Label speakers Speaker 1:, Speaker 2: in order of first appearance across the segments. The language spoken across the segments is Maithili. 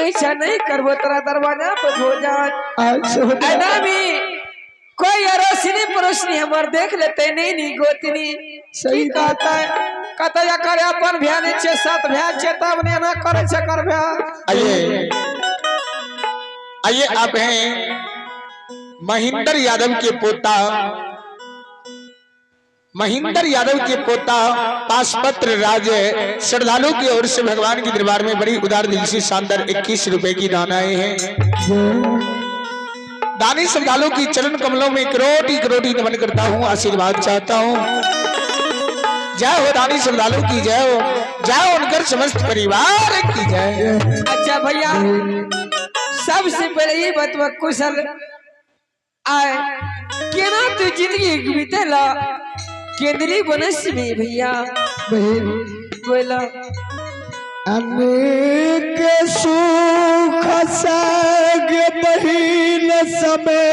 Speaker 1: कहै छै नहीं करबो तोरा दरवाजा पर भोजन। ऐना भी कोई अड़ोसनी पड़ोसनी हमर देख लेते नहीं नी गोतनी।
Speaker 2: सही
Speaker 1: की कहता है कहता या करे अपन भ्या नहीं छे सात भ्या छे तब ने ना करे छे कर भ्या।
Speaker 3: आइए आइए आप हैं महेंद्र यादव के पोता, महेंद्र यादव के पोता पाशपत्र राज श्रद्धालु की ओर से भगवान के दरबार में बड़ी उदार दिल से शानदार 21 रुपए की दान आए हैं। दानी श्रद्धालु की चरण कमलों में करोटी करोटी नमन करता हूँ, आशीर्वाद चाहता हूँ। जय हो दानी श्रद्धालु की जय हो, जय हो उनकर समस्त परिवार की जय।
Speaker 1: अच्छा भैया सबसे पहले ये बतवा कुशल आए केना तू जिंदगी बीतेला केंद्रीय बनस में भैया बोला।
Speaker 2: अनेक सुख साग बहिन समय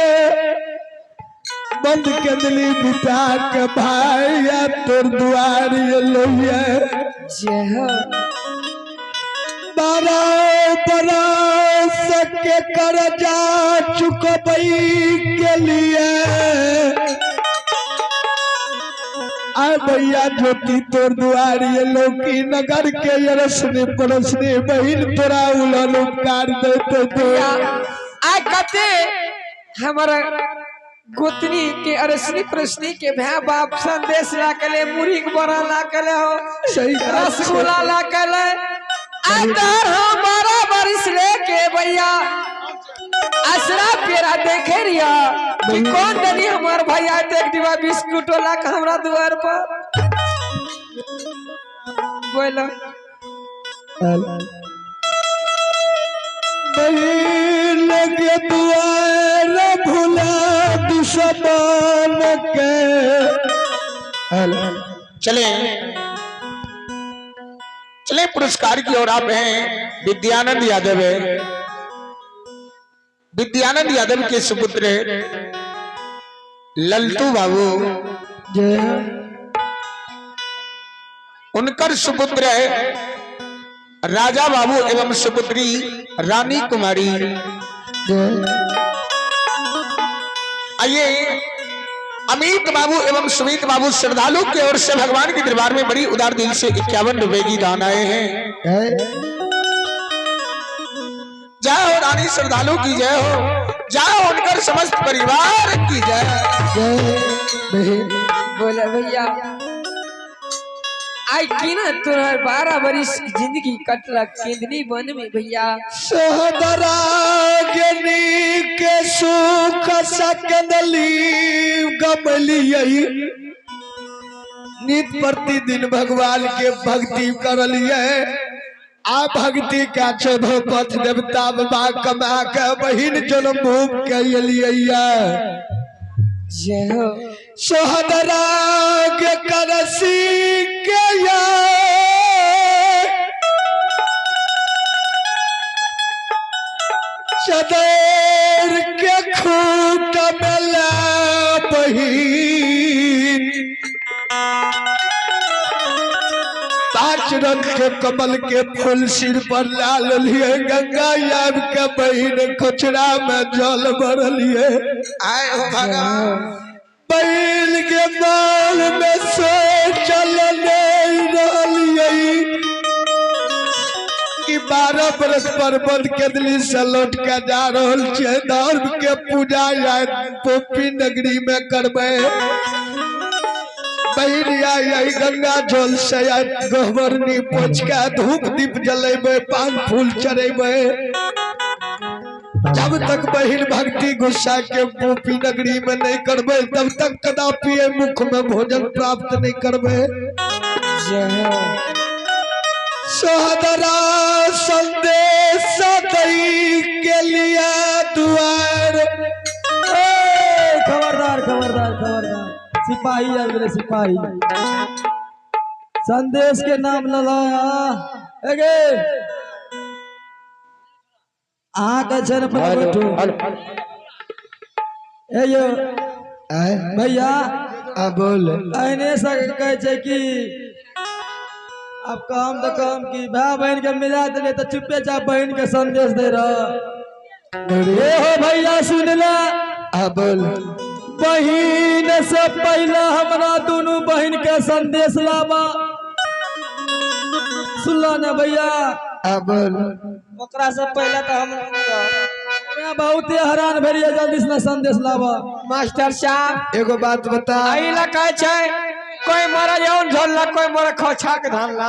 Speaker 2: बंद केंदली बिता के भाईया तोर दुआरी लोहिया।
Speaker 1: जय हो।
Speaker 2: 12 बरस के कर्जा चुकबई के लिए आय भैया ज्योति तोर दुआरी लौकी नगर के अरसने पड़ोसने बहिन तोरा उलन उपकार देते तो।
Speaker 1: आय कते हमारा गोतनी के अरसनी प्रश्नी के भैया बाप संदेश ला के ले मुरी के बड़ा ला के ले हो
Speaker 2: सही
Speaker 1: रसगुल्ला ला के ले आय तोर हम 12 बरिस लेके भैया असरा पेरा देखे रिया कि कौन दनी हमार भैया एक डिब्बा बिस्कुट ला के हमरा द्वार पर। बोलो
Speaker 2: बहिन के द्वार भुला दुश्मन के।
Speaker 3: चले चले पुरस्कार की ओर आप हैं विद्यानंद यादव है, विद्यानंद यादव के सुपुत्र ललतू बाबू, उनकर सुपुत्र है राजा बाबू एवं सुपुत्री रानी कुमारी। आइए अमित बाबू एवं सुमित बाबू श्रद्धालु की ओर से भगवान के दरबार में बड़ी उदार दिल से 51 रुपए की दान आए हैं। जय हो रानी श्रद्धालु की जय हो, जय हो उनकर समस्त परिवार की जय।
Speaker 1: बोले भैया आई की ना तुहर 12 बरिस जिंदगी कटला केंद्री वन में भैया।
Speaker 2: सोहदरा गनी के सुख सकदली गमलियई नित प्रतिदिन भगवान के भक्ति करलिए आ भक्ति का 14 पथ देवता बाबा कमा के बहिन जन्म भूम के लिए।
Speaker 1: जय हो।
Speaker 2: सोहदरा के करसी के चदर के खूट में बहिन 5 रंग के कमल के फूल सिर पर लाल लिए गंगा याब के बहिन कचरा में जल भरलिए।
Speaker 3: आए हो भगवान
Speaker 2: बैल के बाल में से चल नहीं रहिए कि 12 बरस पर बंद के दिली से लौट के जा रहल छे धर्म के पूजा आय पोपी नगरी में करबे। बहिनिया यही गंगा जल से गहबरनी पोछ के धूप दीप जलेबे पान फूल चढ़ेबे। जब तक बहिन भक्ति गुस्सा के पोपी नगरी में नहीं करबे तब तक कदापि मुख में भोजन प्राप्त नहीं करबे। सोहदरा संदेश दई के लिए दुआर।
Speaker 4: खबरदार खबरदार खबरदार सिपाही आ गए सिपाही संदेश के नाम ललाया एगे अहाँ के छै ने बैठू ए यो भैया
Speaker 2: बोल
Speaker 4: एहने सब कहै छै कि अब कहम तो कहम कि भाई बहन के मिला दिले तो चुपे चाप बहन के संदेश दे रहा। ए हो भैया सुन ले।
Speaker 2: बोल।
Speaker 4: बहन से पहले हमरा दोनों बहन के संदेश लावा। सुनला ना भैया?
Speaker 2: बोल।
Speaker 1: ओकरा से पहले तो हम
Speaker 4: बहुत हैरान भेलिए, जल्दी से संदेश लावा।
Speaker 1: मास्टर साहब
Speaker 2: एगो बात बता,
Speaker 1: अइला कहे छै कोई मरा यौन झोलला कोई मरा खोछा के धरला।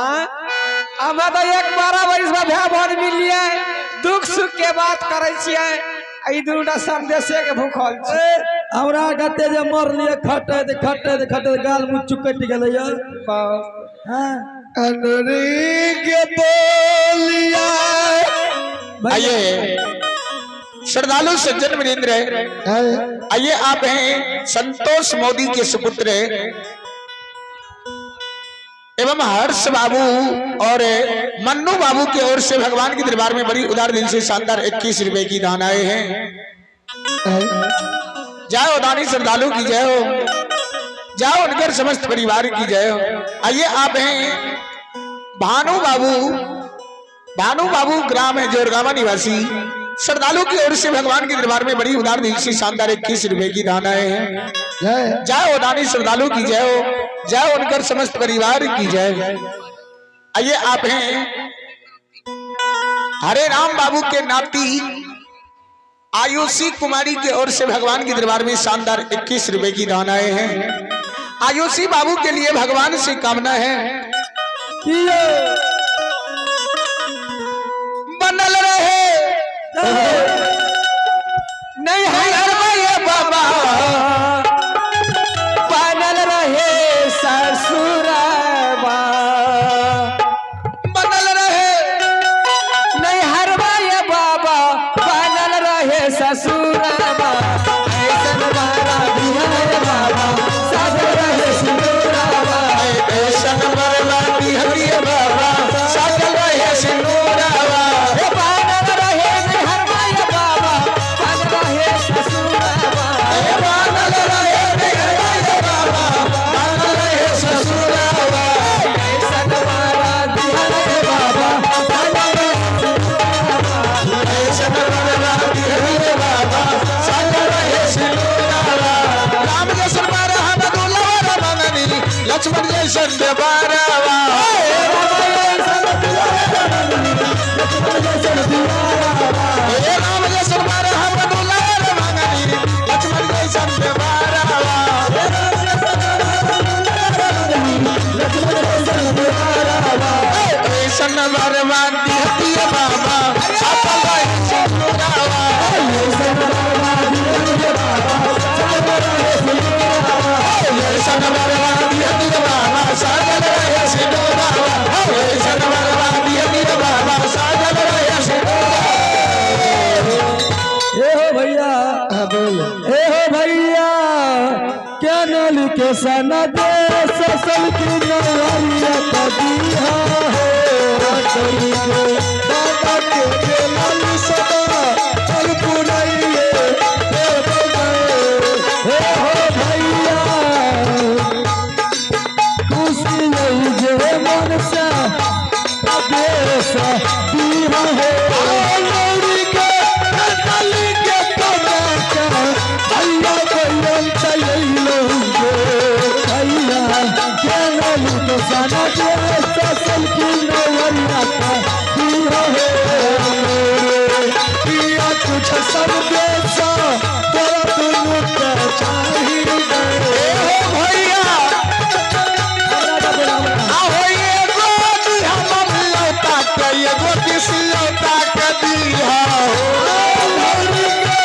Speaker 1: हमरा तो एक 12 बरिस में भाई बहन मिलिए, दुख सुख के बात करे छियै, ई दुनूटा संदेशे के भूखल छै।
Speaker 4: हमरा कते जे मरलिए खटैत खटैत खटैत गाल मुँह चुकटि गेलै। हां
Speaker 2: अनरी के बोलिया।
Speaker 3: आइए श्रद्धालु सज्जन वीरेंद्र, आइए आप हैं संतोष मोदी के सुपुत्र एवं हर्ष बाबू और मन्नू बाबू की ओर से भगवान के दरबार में बड़ी उदार दिल से शानदार 21 रुपए की दान आए हैं। जय हो दानी श्रद्धालु की जय हो, जाओ उनकर समस्त परिवार की जय हो। आइए आप हैं भानु बाबू, भानु बाबू ग्राम है जोरगामा निवासी, श्रद्धालु की ओर से भगवान के दरबार में बड़ी उदार दिल से शानदार 21 रुपए की दान आए हैं। जय हो दानी श्रद्धालु की जय हो, जय उनकर समस्त परिवार की जय। आइए आप हैं हरे राम बाबू के नाती आयुषी कुमारी की ओर से भगवान के दरबार में शानदार 21 रुपए की दान आए हैं। आयुषी बाबू के लिए भगवान से कामना है
Speaker 4: कि
Speaker 3: बनल रहे
Speaker 1: नहीं है बाबा, बनल रहे ससुरबा,
Speaker 3: बनल रहे
Speaker 1: नहीं हरबा ये बाबा, बनल रहे ससुरबा, ऐसन बारा बिहार बाबा, साजल रहे सिंदूरबा,
Speaker 3: ऐसन बरवा बिहार बाबा, साजल रहे सिंदूरबा,
Speaker 1: बनल रहे नहीं हरबा ये बाबा, बनल रहे ससुरबा,
Speaker 3: बनल रहे नहीं हरबा ये बाबा, बनल रहे ससुरबा,
Speaker 1: ऐसन बारा बिहार बाबा, साजल रहे सिंदूरबा,
Speaker 3: ऐसन बरवा बिहार बाबा, साजल रहे सिंदूरबा। राम जैसन बारह दुलवर मंगनी, लक्ष्मण जैसन देवारवा, राम जैसन बारह दुलवर मंगनी, लक्ष्मण जैसन देवारवा, ऐसन बरवा दिहती बाबा, साजल रहे सिंदूरवा, ऐसन बरवा दिहती बाबा, साजल रहे सिंदूरवा, ऐसन बरवा दिहती बाबा, साजल रहे सिंदूरवा।
Speaker 4: ए हो भैया,
Speaker 2: बोल।
Speaker 4: ए हो भैया, क्या नल के सना दे ससल की नवरिया कदिया हो
Speaker 2: बाबा के लाल सदा चल पुरैये
Speaker 4: हे हो भैया, खुशी नहीं जे मन से देश दीहा हो
Speaker 2: गौरी के नली के कमा के भैया भैया चलैलो
Speaker 4: भैया, क्या नल के सना दे ससल की नवरिया कदिया हो
Speaker 2: पिया कुछ सब देसा तोरा दुनू के चाहिए।
Speaker 3: ए हो भैया, आहो एगो दिहा ममलौता के, एगो दिसियौता के दिहा हो।
Speaker 2: गौरी के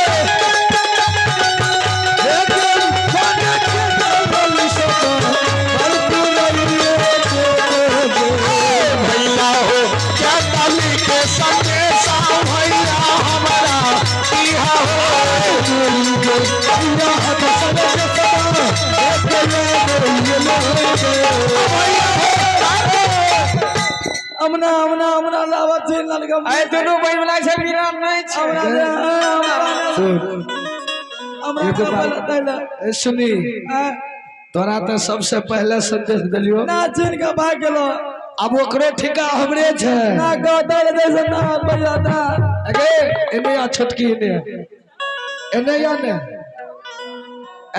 Speaker 3: भैया हो क्या डाली के संदेशा भैया हमारा दिहा हो।
Speaker 4: अमना अमना अमना लावा छे ललगम
Speaker 1: ऐ दुनू बहन वाला छै बिना नहीं छै।
Speaker 4: अमना दे,
Speaker 2: सुन
Speaker 4: अमना
Speaker 2: एगो बात-
Speaker 4: अमना
Speaker 2: ए सुनी, तोरा तो सबसे पहले संदेश दिलियो
Speaker 4: ना चिन के भाग गेलो।
Speaker 2: अब ओकरो ठिका हमरे छै
Speaker 4: ना कह दै ले जैसे ना भैया ना
Speaker 2: अगे एने आ छोटकी एने एने या ने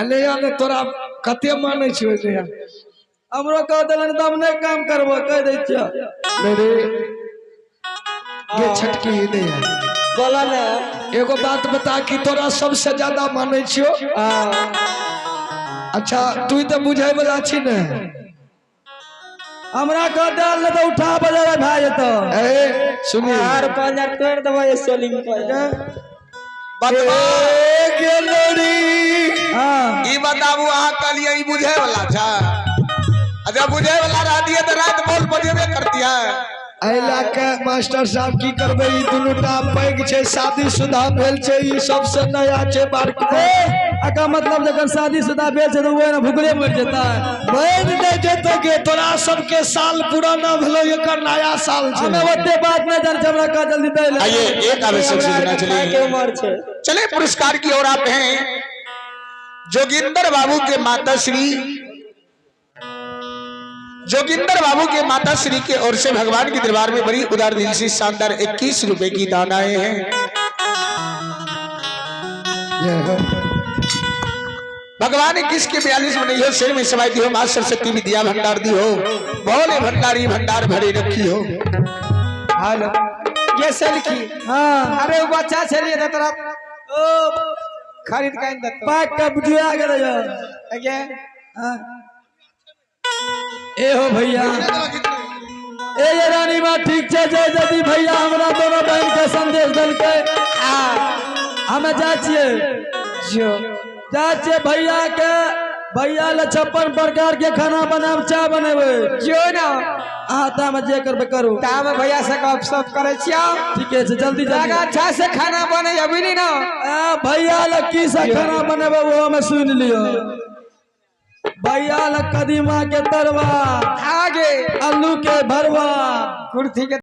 Speaker 2: एने या ने तोरा कते मानै छियो एने आ
Speaker 4: हमरो कह देलन त हम नहीं काम करबो कह दै छियो
Speaker 2: नहीं रे ये छटकी एने आ
Speaker 1: बोला ना
Speaker 2: एगो बात बता कि तोरा सबसे ज्यादा मानै छियो। अच्छा तू तो बुझे वाला छी ने
Speaker 4: हमरा कह देल त उठा बजा भए जेतो।
Speaker 2: ए सुनी
Speaker 1: आर 5000 तोड़ देबो ये सोलिंग पर
Speaker 3: बतबा
Speaker 2: गेलरी।
Speaker 4: हां
Speaker 3: ई बताबू अहाँ कहलिए ई बुझे वाला छा। अच्छा बुझे वाला रहती है तो रात बोल बजेबे करती है।
Speaker 2: अहिला के मास्टर साहब की करबे ई दुनूटा पैघ छै शादीशुदा भेल छै ई सबसे नया छै बारका।
Speaker 4: अका मतलब जखन शादीशुदा भेल छै त ओए ना भुखले मर जेता
Speaker 2: मर नै जेतो गे तोरा सबके साल पुराना भेलो एकर नया साल छै।
Speaker 4: हमे ओते बात नहीं जान छै हमरा का जल्दी दै ले।
Speaker 3: आइए एक आवश्यक सूचना चलिए
Speaker 1: उम्र छै
Speaker 3: चले पुरस्कार की ओर आप हैं। जोगिंदर बाबू के माता श्री जोगिंदर बाबू के माता श्री के ओर से भगवान के दरबार में बड़ी उदार दिल से शानदार 21 रुपए की दान आए हैं। भगवान 21 के 42 में नहीं हो शेर में समाई दी हो मां सरस्वती विद्या भंडार दी हो भोले भंडारी भंडार भरे रखी हो।
Speaker 1: हेलो ये सलखी।
Speaker 4: हाँ
Speaker 1: अरे वो बच्चा चलिए तो तोरा ओ खरीद के आइन देतो
Speaker 4: पाक का बुझिया गेलै।
Speaker 1: अगे
Speaker 4: हां ए हो भैया ए ये रानी माँ ठीक छै जय जदी भैया हमरा दोनों बहन के संदेश देलकै। हमे जा छियै
Speaker 1: जो
Speaker 4: जा छियै भैया के भैया ले 56 प्रकार के खाना बनाब चाह बनेबै
Speaker 1: जो ना
Speaker 4: अहाँ तामे जे करबै करू
Speaker 1: तामे भैया से गपशप करै छियौ।
Speaker 4: ठीके छै जल्दी जल्दी
Speaker 1: अच्छा से खाना बने अभी नहीं ना।
Speaker 4: भैया ले की से खाना बनेबै वो हमे सुनि लियौ। भैया ले कदीमा के तरवा
Speaker 1: आगे
Speaker 4: आलू के भरवा
Speaker 1: कुर्ती के।